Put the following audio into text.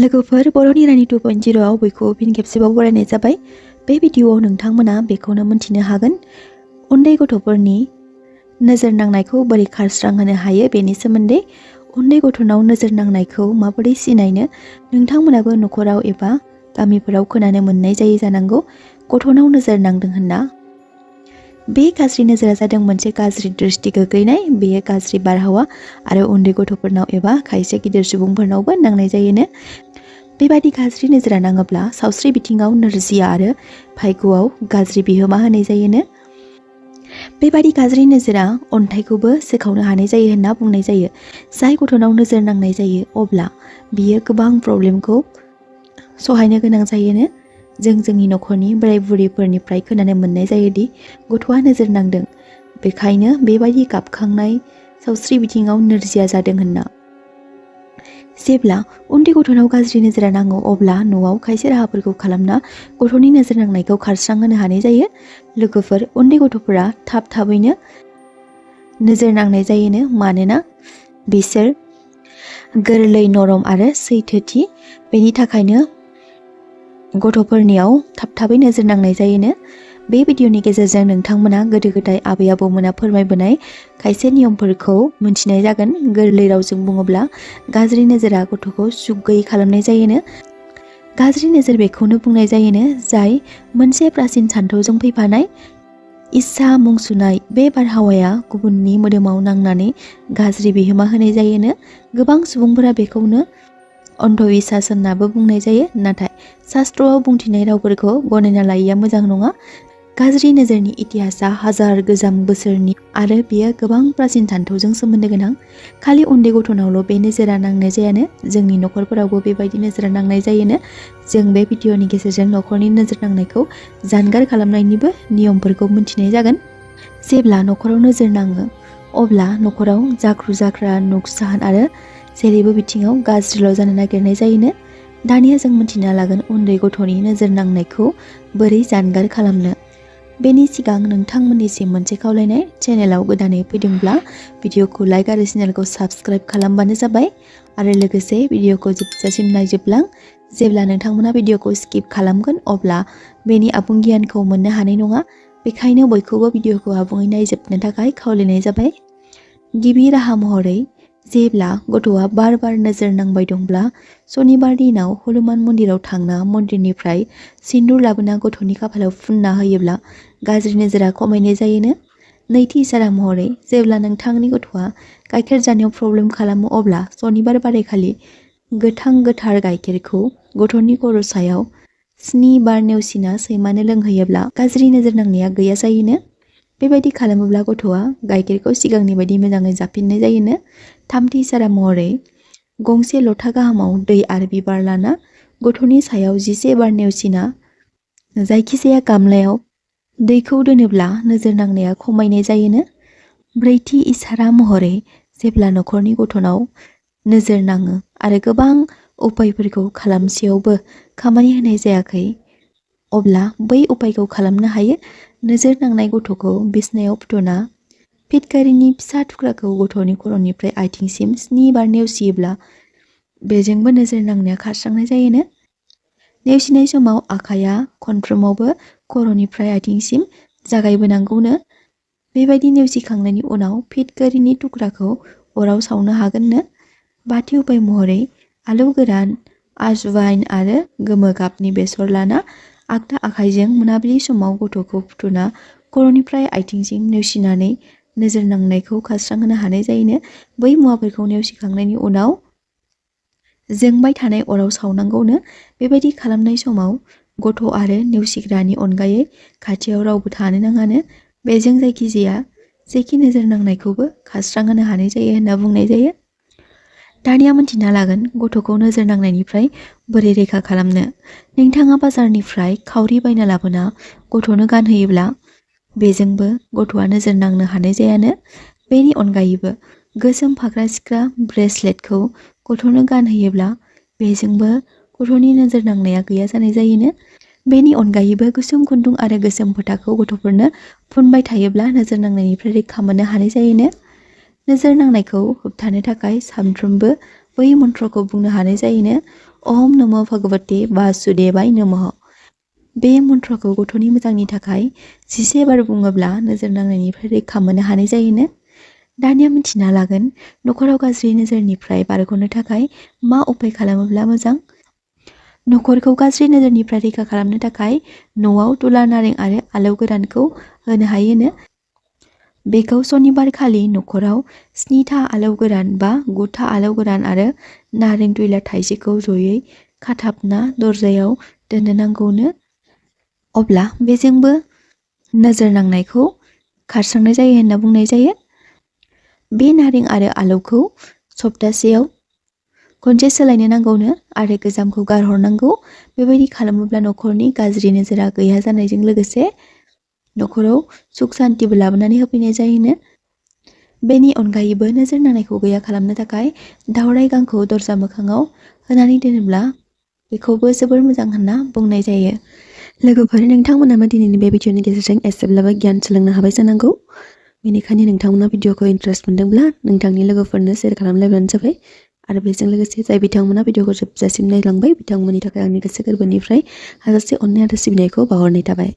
लोगोफोर बर'नि रानि 2.0 आव बयखौबो फिन खेबसेबाव बरायनाय जाबाय। बे भिडिअआव नोंथांमोना बेखौनो मोनथिनो हागोन उन्दै गथ'फोरनि नोजोर नांनायखौ बोरै खारस्रांहोनो हायो बेनि सोमोन्दै। उन्दै गथ'नाव नोजोर नांनायखौ माबोरै सिनायनो नोंथांमोनाबो न'खराव एबा गामिफोराव खोनानो मोननाय जायो जानांगौ गथ'नाव नोजोर नांदों होनना। बे गाज्रि नोजोरा जादों मोनसे गाज्रि दृष्टि गोग्लैनाय। बेयो गाज्रि बारहावा आरो उन्दै गथ'फोरनाव एबा खायसे गिदिर सुबुंफोरनावबो नांनाय जायोनो। बेबादि गाज्रि नोजोरा नाङोब्ला सावस्रि बिथिङाव नोरजिया आरो भाग्यआव गाज्रि बिहोमा होनाय जायोनो। बेबादि गाज्रि नोजोरा अन्थाइखौबो सोखावनो हानाय जायो होनना बुंनाय जायो। जाय गथ'नाव नोजोर नांनाय जायो अब्ला बियो गोबां प्रब्लेमखौ सहायनो गोनां जायोनो। जोंनि न'खरनि बोराय बुरैफोरनिफ्राय खोनानो मोननाय जायोदि गथ'आ नोजोर नांदों बेखायनो बेबायदि गाबखांनाय सावस्रि बिथिङाव नोरजिया जादों होनना। जेब्ला उन्दै गथ'नाव गाज्रि नोजोरा नाङो अब्ला न'आव खायसे राहाफोरखौ खालामना गथ'नि नोजोर नांनायखौ खारस्रांहोनो हानाय जायो। लोगोफोर उन्दै गथ'फोरा थाबैनो नोजोर नांनाय जायोनो मानोना बिसोर गोरलै नरम आरो सैथोथि। बेनि थाखायनो गथ'फोरनियाव थाबै नोजोर नांनाय जायोनो। बे भिडिअनि गेजेरजों नोंथांमोना गोदो गोदाय आबै आबौमोना फोरमायबोनाय खायसे नियमफोरखौ मिन्थिनाय जागोन। गोरलै रावजों बुङोब्ला गाज्रि नोजोरा गथ'खौ सुख गैयै खालामनाय जायोनो। गाज्रि नोजोर बेखौनो बुंनाय जायोनो जाय मोनसे प्राचीन सान्थौजों फैफानाय इस्सा मुं सुनाय। बे बारहावाया गुबुननि मोदोमाव नांनानै गाज्रि बिहोमा होनाय जायोनो। गोबां सुबुंफोरा बेखौनो अन्धबिश्वास होननाबो बुंनाय जायो। नाथाय शास्त्रआव बुंथिनाय रावफोरखौ गनायना लायैया मोजां नङा। गाज्रि नोजोरनि इतिहासआ हाजार गोजाम बोसोरनि आरो बेयो गोबां प्राचीन सान्थौजों सोमोन्दो गोनां। खालि उन्दै गथ'नावल' बे नोजोरा नांनाय जायानो, जोंनि न'खरफोरावबो बेबायदि नोजोरा नांनाय जायोनो। जों बे भिडिअनि गेजेरजों न'खरनि नोजोर नांनायखौ जानगार खालामनायनिबो नियमफोरखौ मिन्थिनाय जागोन। जेब्ला न'खराव नोजोर नाङो अब्ला न'खराव जाख्रु जाख्रा नुकसान आरो जेरैबो बिथिङाव गाज्रिल' जानो नागिरनाय जायोनो। दानिया जों मिन्थिना लागोन उन्दै गथ'नि नोजोर नांनायखौ बोरै जानगार खालामनो। बेनि सिगां नोंथांमोननिसिम मोनसे खावलायनाय, चेनेलाव गोदानै फैदोंब्ला भिडिअखौ लाइक आरो चेनेलखौ साबस्क्राइब खालामबानो जाबाय आरो लोगोसे भिडिअखौ जोबजासिम नायजोबलां। जेब्ला नोंथांमोना भिडिअखौ स्किप खालामगोन अब्ला बेनि आबुं गियानखौ मोननो हानाय नङा। बेखायनो बयखौबो भिडिअखौ आबुङै नायजोबनो थाखाय खावलायनाय जाबाय। गिबि राहा महरै जेब्ला गथ'आ बार नोजोर नांबाय दंब्ला सनिबार दिनाव हनुमान मन्दिराव थांना मन्दिरनिफ्राय सिन्दुर लाबोना गथ'नि खाफालाव फुनना होयोब्ला गाज्रि नोजोरा खमायनाय जायोनो। नैथि इसारा महरै जेब्ला नोंथांनि गथ'आ गाइखेर जानायाव प्रब्लेम खालामो अब्ला सनिबार बारायखालि गोथार गाइखेरखौ गथ'नि खर' सायाव 7 बार नेवसिना सैमानो लोंहोयोब्ला गाज्रि नोजोर नांनाया गैया जायोनो। बेबायदि खालामोब्ला गथ'आ गाइखेरखौ सिगांनि बायदि मोजाङै जाफिननाय जायोनो। थामथि इसारा महरै गंसे लथा गाहामाव दै आरो बिबार लाना गथ'नि सायाव 11 बार नेवसिना जायखिजाया गामलायाव दैखौ दोनोब्ला नोजोर नांनाया खमायनाय जायोनो। ब्रैथि इसारा महरै जेब्ला न'खरनि गथ'नाव नोजोर नाङो आरो गोबां उपायफोरखौ खालामसेयावबो खामानि होनाय जायाखै अब्ला बै उपायखौ खालामनो हायो। नोजोर नांनाय गथ'खौ बिसनायाव फुथुना फिटकारिनि फिसा थुख्राखौ गथ'नि खर'निफ्राय आथिंसिम 7 बार नेवसियोब्ला बेजोंबो नोजोर नांनाया खारस्रांनाय जायोनो। नेवसिनाय समाव आखाइया खनफ्रोमावबो खर'निफ्राय आथिंसिम जागायबोनांगौनो। बेबायदि नेवसिखांनायनि उनाव फिटकारिनि थुख्राखौ अराव सावनो हागोननो। बाथि उपाय महरै आलु गोरान, आजवाइन आरो गोमो गाबनि बेसर लाना आगदा आखाइजों मोनाबिलि समाव गथ'खौ फुथुना खर'निफ्राय आथिंसिम नेवसिनानै नोजोर नांनायखौ खारस्रांहोनो हानाय जायोनो। बै मुवाफोरखौ नेवसिखांनायनि उनाव जोंबाय थानाय अराव सावनांगौनो। बेबायदि खालामनाय समाव गथ' आरो नेवसिग्रानि अनगायै खाथियाव रावबो थानो नाङानो। बेजों जेखि नोजोर नांनायखौबो खारस्रांहोनो हानाय जायो होनना बुंनाय जायो। दानिया मिन्थिना लागोन गथ'खौ नोजोर नांनायनिफ्राय बोरै रैखा खालामनो। नोंथाङा बाजारनिफ्राय खावरि बायना लाबोना गथ'नो गानहोयोब्ला बेजोंबो गथ'आ नोजोर नांनो हानाय जायानो। बेनि अनगायैबो गोसोम फाख्रा सिख्रा ब्रेसलेटखौ गथ'नो गानहोयोब्ला बेजोंबो गथ'नि नोजोर नांनाया गैया जानाय जायोनो। बेनि अनगायैबो गोसोम खुन्दुं आरो गोसोम फोथाखौ गथ'फोरनो फुनबाय थायोब्ला नोजोर नांनायनिफ्राय रैखा मोननो हानाय जायोनो। नोजोर नांनायखौ होबथानो थाखाय सानफ्रोमबो बै मन्त्रखौ बुंनो हानाय जायोनो। ओम नमो भगवते वासुदेवाय नमः। बे मन्त्रखौ गथ'नि मोजांनि थाखाय 11 बार बुङोब्ला नोजोर नांनायनिफ्राय रैखा मोननो हानाय जायोनो। दानिया मिथिना लागोन नखराव गाज्रि नोजोरनिफ्राय बारग'नो थाखाय मा उपाय खालामोब्ला मोजां। नखरखौ गाज्रि नोजोरनिफ्राय रैखा खालामनो थाखाय न'आव तुला नारें आरो आलौ गोरानखौ होनो हायोनो। बेखौ सनिबार खालि नखराव 7था आलौ गोरान बा 9था आलौ गोरान आरो नारें दुइला थाइसेखौ जयै खाथाबना दरजायाव दोननो नांगौनो। अब्ला बेजोंबो नोजोर नांनायखौ खारस्रांनाय जायो होनना बुंनाय जायो। बे नारें आरो आलौखौ सप्तासेयाव खनसे सोलायनो नांगौनो आरो गोजामखौ गारहरनांगौ। बेबायदि खालामोब्ला नखरनि गाज्रि नोजोरा गैया जानायजों लोगोसे नखराव सुख सान्तिबो लाबोनानै होफैनाय जायोनो। बेनि अनगायैबो नोजोर नांनायखौ गैया खालामनो थाखाय दावराइ गांखौ दरजा मोखाङाव होनानै दोनोब्ला बेखौबो जोबोर मोजां होनना बुंनाय जायो। लोगोफोर, नोंथांमोनाबो दिनैनि बे भिडिअनि गेजेरजों एसेब्लाबो गियान सोलोंनो हाबाय जानांगौ। बेनिखायनो नोंथांमोना भिडिअखौ इन्टारेस्ट मोनदोंब्ला नोंथांनि लोगोफोरनो शेयार खालामलायबानो जाबाय। आरो बेजों लोगोसे जाय बिथांमोना भिडिअखौ जोबजासिम नायलांबाय बिथांमोननि थाखाय आंनि गोसो गोरबोनिफ्राय हाजासे अननाय आरो सिबिनायखौ बावहरनाय थाबाय।